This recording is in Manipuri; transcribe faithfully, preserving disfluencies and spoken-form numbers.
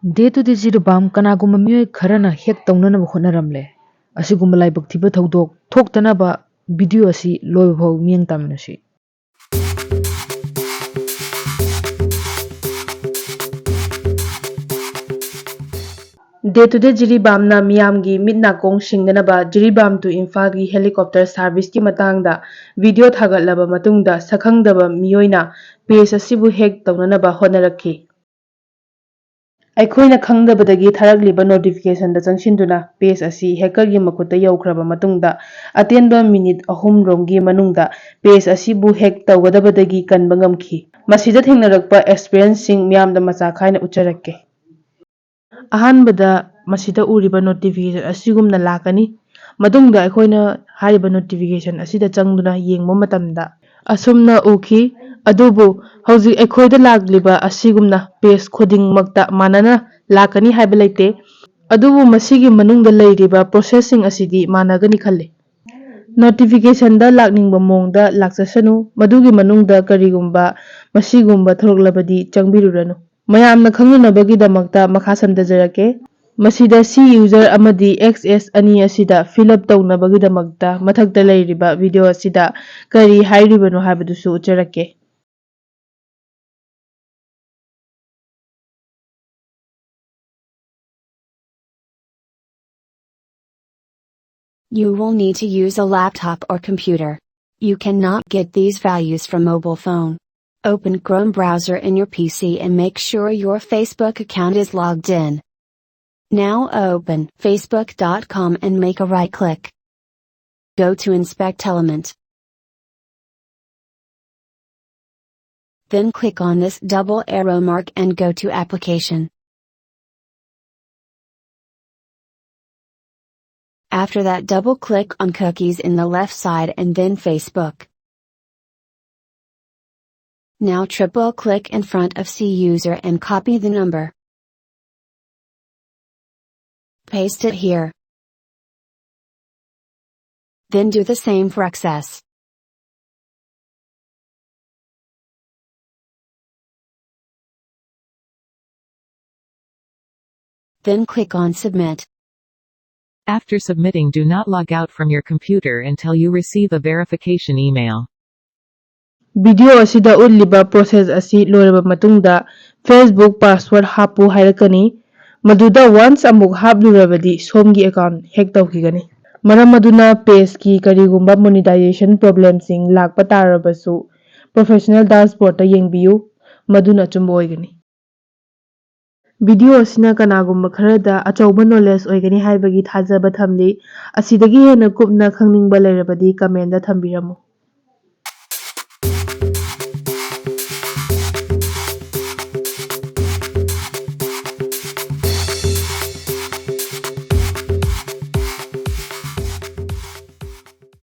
Day to day ꯖꯤꯔꯤꯕꯥꯝ ꯀꯅꯥꯒꯨꯝꯕ ꯃꯤꯑꯣꯏ ꯈꯔꯅ ꯍꯦꯛ ꯇꯧꯅꯅꯕ ꯍꯣꯠꯅꯔꯝꯂꯦ꯫ ꯑꯁꯤꯒꯨꯝꯕ ꯂꯥꯏꯕꯛ ꯊꯤꯕ ꯊꯧꯗꯣꯛ ꯊꯣꯛꯇꯅꯕ ꯚꯤꯗꯤꯑꯣ ꯑꯁꯤ ꯂꯣꯏꯕ ꯐꯥꯎ ꯃꯤꯠꯌꯦꯡ ꯇꯥꯃꯤꯟꯅꯁꯤ꯫ Day to day ꯖꯤꯔꯤꯕꯥꯝꯅ ꯃꯤꯌꯥꯝꯒꯤ ꯃꯤꯠ ꯅꯥꯀꯣꯡ ꯁꯤꯡꯅꯅꯕ ꯖꯤꯔꯤꯕꯥꯝ to ꯏꯝꯐꯥꯜꯒꯤ helicopter serviceꯀꯤ ꯃꯇꯥꯡꯗ ꯚꯤꯗꯤꯑꯣ ꯊꯥꯒꯠꯂꯕ ꯃꯇꯨꯡꯗ ꯁꯛꯈꯪꯗꯕ ꯃꯤꯑꯣꯏꯅ page ꯑꯁꯤꯕꯨ hack ꯇꯧꯅꯅꯕ ꯍꯣꯠꯅꯔꯛꯈꯤ꯫ ꯑꯩꯈꯣꯏꯅ ꯈꯪꯗꯕꯗꯒꯤ ꯊꯥꯔꯛꯂꯤꯕ notificationꯗ ꯆꯪꯁꯤꯟꯗꯨꯅ page ꯑꯁꯤ hackerꯒꯤ ꯃꯈꯨꯠꯇ ꯌꯧꯈ꯭ꯔꯕ ꯃꯇꯨꯡꯗ ꯑꯇꯦꯟꯕ minute ꯑꯍꯨꯝ ꯔꯣꯝꯒꯤ ꯃꯅꯨꯡꯗ page ꯑꯁꯤꯕꯨ hack ꯇꯧꯒꯗꯕꯗꯒꯤ ꯀꯟꯕ ꯉꯝꯈꯤ꯫ ꯃꯁꯤꯗ ꯊꯦꯡꯅꯔꯛꯄ experienceꯁꯤꯡ ꯃꯤꯌꯥꯝꯗ ꯃꯆꯥ ꯈꯥꯏꯅ ꯎꯠꯆꯔꯛꯀꯦ꯫ ꯑꯍꯥꯟꯕꯗ ꯃꯁꯤꯗ ꯎꯔꯤꯕ notification ꯑꯁꯤꯒꯨꯝꯅ ꯂꯥꯛꯀꯅꯤ꯫ ꯃꯇꯨꯡꯗ ꯑꯩꯈꯣꯏꯅ ꯍꯥꯏꯔꯤꯕ notification ꯑꯁꯤꯗ ꯆꯪꯗꯨꯅ ꯌꯦꯡꯕ ꯃꯇꯝꯗ ꯑꯁꯨꯝꯅ ꯎꯈꯤ꯫ ꯑꯗꯨꯕꯨ ꯍꯧꯖꯤꯛ ꯑꯩꯈꯣꯏꯗ ꯂꯥꯛꯂꯤꯕ ꯑꯁꯤꯒꯨꯝꯅ page ꯈꯨꯗꯤꯡꯃꯛꯇ ꯃꯥꯟꯅꯅ ꯂꯥꯛꯀꯅꯤ ꯍꯥꯏꯕ ꯂꯩꯇꯦ꯫ ꯑꯗꯨꯕꯨ ꯃꯁꯤꯒꯤ ꯃꯅꯨꯡꯗ ꯂꯩꯔꯤꯕ processꯁꯤꯡ ꯑꯁꯤꯗꯤ ꯃꯥꯟꯅꯒꯅꯤ ꯈꯜꯂꯤ꯫ Notificationꯗ ꯂꯥꯛꯅꯤꯡꯕ ꯃꯑꯣꯡꯗ ꯂꯥꯛꯆꯁꯅꯨ, ꯃꯗꯨꯒꯤ ꯃꯅꯨꯡꯗ ꯀꯔꯤꯒꯨꯝꯕ ꯃꯁꯤꯒꯨꯝꯕ ꯊꯣꯔꯛꯂꯕꯗꯤ ꯆꯪꯕꯤꯔꯨꯔꯅꯨ꯫ ꯃꯌꯥꯝꯅ ꯈꯪꯅꯅꯕꯒꯤꯗꯃꯛꯇ ꯃꯈꯥ ꯁꯝꯊꯖꯔꯛꯀꯦ꯫ ꯃꯁꯤꯗ C user ꯑꯃꯗꯤ X S ꯑꯅꯤ ꯑꯁꯤꯗ fill up ꯇꯧꯅꯕꯒꯤꯗꯃꯛꯇ ꯃꯊꯛꯇ ꯂꯩꯔꯤꯕ ꯚꯤꯗꯤꯑꯣ ꯑꯁꯤꯗ ꯀꯔꯤ ꯍꯥꯏꯔꯤꯕꯅꯣ ꯍꯥꯏꯕꯗꯨꯁꯨ ꯎꯠꯆꯔꯛꯀꯦ꯫ You will need to use a laptop or computer. You cannot get these values from mobile phone. Open Chrome browser in your P C and make sure your Facebook account is logged in. Now open facebook dot com and make a right click. Go to Inspect Element. Then click on this double arrow mark and go to Application. After that, double click on Cookies in the left side and then Facebook. Now triple click in front of C user and copy the number. Paste it here. Then do the same for X S. Then click on Submit. After submitting, do not log out from your computer until you receive a verification email. Video ꯑꯁꯤꯗ ꯎꯠꯂꯤꯕ ꯄ꯭ꯔꯣꯁꯦꯁ ꯑꯁꯤ ꯂꯣꯏꯔꯕ ꯃꯇꯨꯡꯗ Facebook ꯄꯥꯁꯋꯥꯔꯗ ꯍꯥꯞꯄꯨ ꯍꯥꯏꯔꯛꯀꯅꯤ꯫ ꯃꯗꯨꯗ ꯋꯥꯟꯁ ꯑꯃꯨꯛ ꯍꯥꯞꯂꯨꯔꯕꯗꯤ ꯁꯣꯝꯒꯤ ꯑꯦꯀꯥꯎꯟ ꯍꯦꯛ ꯇꯧꯈꯤꯒꯅꯤ꯫ ꯃꯔꯝ ꯑꯗꯨꯅ ꯄꯦꯖꯀꯤ ꯀꯔꯤꯒꯨꯝꯕ ꯃꯣꯅꯤꯇꯥꯏꯖꯦꯁꯟ ꯄ꯭ꯔꯣꯕ꯭ꯂꯦꯝꯁꯤꯡ ꯂꯥꯛꯄ ꯇꯥꯔꯕꯁꯨ ꯄ꯭ꯔꯣꯐꯦꯁꯅꯦꯜ ꯗꯥꯁꯕꯣꯔꯗꯇ ꯌꯦꯡꯕꯤꯌꯨ, ꯃꯗꯨꯅ ꯑꯆꯨꯝꯕ ꯑꯣꯏꯒꯅꯤ꯫ ꯚꯤꯗꯤꯑꯣ ꯑꯁꯤꯅ ꯀꯅꯥꯒꯨꯝꯕ ꯈꯔꯗ ꯑꯆꯧꯕ ꯅꯣꯂꯦꯖ ꯑꯣꯏꯒꯅꯤ ꯍꯥꯏꯕꯒꯤ ꯊꯥꯖꯕ ꯊꯝꯂꯤ꯫ ꯑꯁꯤꯗꯒꯤ ꯍꯦꯟꯅ ꯀꯨꯞꯅ ꯈꯪꯅꯤꯡꯕ ꯂꯩꯔꯕꯗꯤ ꯀꯃꯦꯟꯗ ꯊꯝꯕꯤꯔꯝꯃꯨ꯫